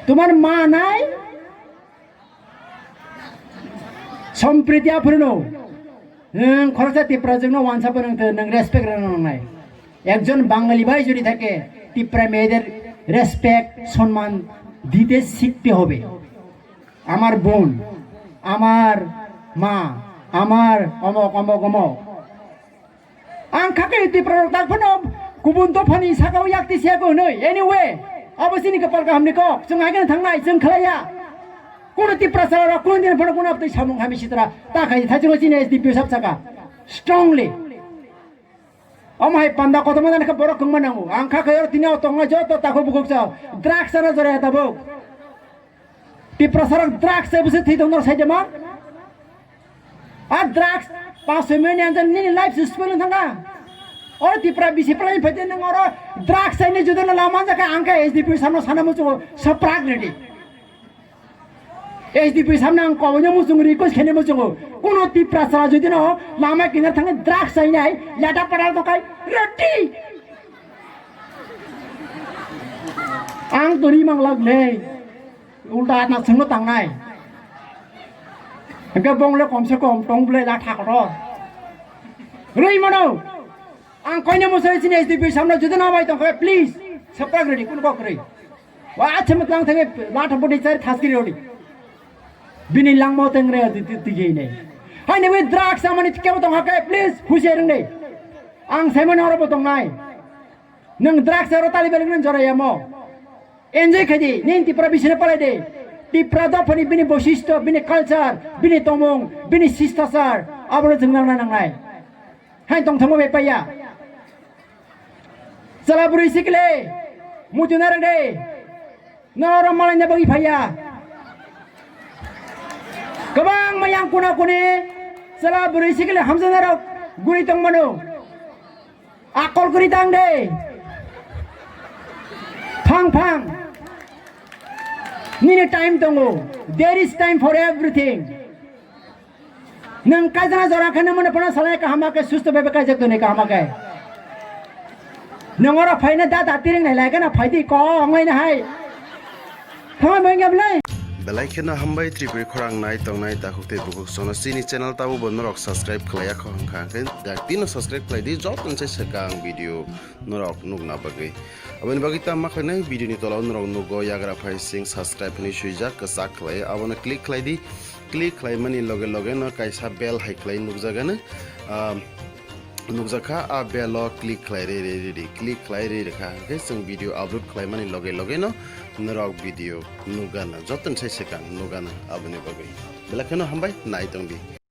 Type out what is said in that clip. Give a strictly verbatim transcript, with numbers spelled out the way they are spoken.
Tomar ma nai? Sompriti aphuru no. Nwng khoroksa Tipra jwkno wansa phano nwng, nwng respect rwna nangnai. একজন বাঙালি ভাই যদি থাকে, টিপ্রা মেয়েদের রেসপেক্ট, সম্মান দিতে শিখতে হবে। আমার বোন, আমার মা, আমার অমক, অমক, অমক। Ang kha khe Tipra rok tak phano kubun dophani saka o yak tisi ya ko hwnwi. Anyway, abo chini kwpal kaham ni kok. Chwng hai kheno thangnai, chwng khlai ya. Kuno Tiprasa rok kuno din phano kuno aptwi samung hami sitra ta khai thai chwng chini S D P O sab saka. Strongly. Omo hai panda kotorma jani khe borok kwngma nango. Ang kha khe oro tini o tongnai joto takhuk bukhuk sa drugs sana jora ya tabuk. Tiprasa rok drugs se bwswk thwi tongno sai de ma? A drugs pas soi mene anjan nini life se spoil thanga. Oro Tipra bisi plani phaide nang oro drugs sai ni juda na lama jaka ang khe S D P samno sana muchungo saprak ready. S D P samno ang kobono muchung request khene muchungo. Kuno Tipra sara jodi no lama kinar thangi drugs sai nai lata para to kai ready. Ang to ri mang lag le. Ulta atna sengno tangnai. Hingke bong le komse kom tong bole la thakro. Rui mano. Ang koine musai sini S D P samno jodi na bai tongkhe, please. Saprak ready kun kok rui. Wa ache mutlang thangke la thapo di chari thaskiri rodi. Bini langmo tengre di di di nei. Hai ne drugs amani kebo tong hake, please. Husiar nei. Ang semani oro bo tongnai. Nwng drugs aro tali beleng nang jora yamo. Enjoy khaidi, nini Tipra bisina palai de. Tipra dophani bini boshisto, bini culture, bini tomung, bini sistasar, abono chwng nangna nangnai. Hai tongthangma bai paiya. Chala bwrwi sikle, muchuna rang de. Noro malai na bagwi phaiya. Kwbangma yang kuna kuni chala bwrwi sikle hamjana rok guri tongmano. Akol kwrwi tang de. Phang phang. Nini time tongo. There is time for everything. Nwng kaijana jora khe nwng mano phano salai kaham khe susto bebe kaijak toni kaham khe. Nwng oro phaina da da tiring nai lai gana phaidi ko onglai na hai. Thangma mengya blai. Belai kheno hambai Tripuri khorang nai tongnai takhuk tei bukhuk sono chini channel tabo bo norok subscribe khlai yakho hwnkha hwnkhe dak tino subscribe khlai di joto se swkang video norok nukna bagwi. Aboni bagwi tamo khlainai video ni tola o norok nugo yagra phai sing subscribe hinwi swijak kwchak khlai abono click khlai di click khlai mani loge loge no kaisa bell hai khlai nukjagano. Ah, nukjakha, a bell o click khlai rwi rwi rwi click khlai rwi rwkha, hwnkhe chwng video upload khlaimani loge loge no norok video nukgana, joto ni sai swkang nukgana. Aboni bagwi belai kheno hambai, nai tongdi.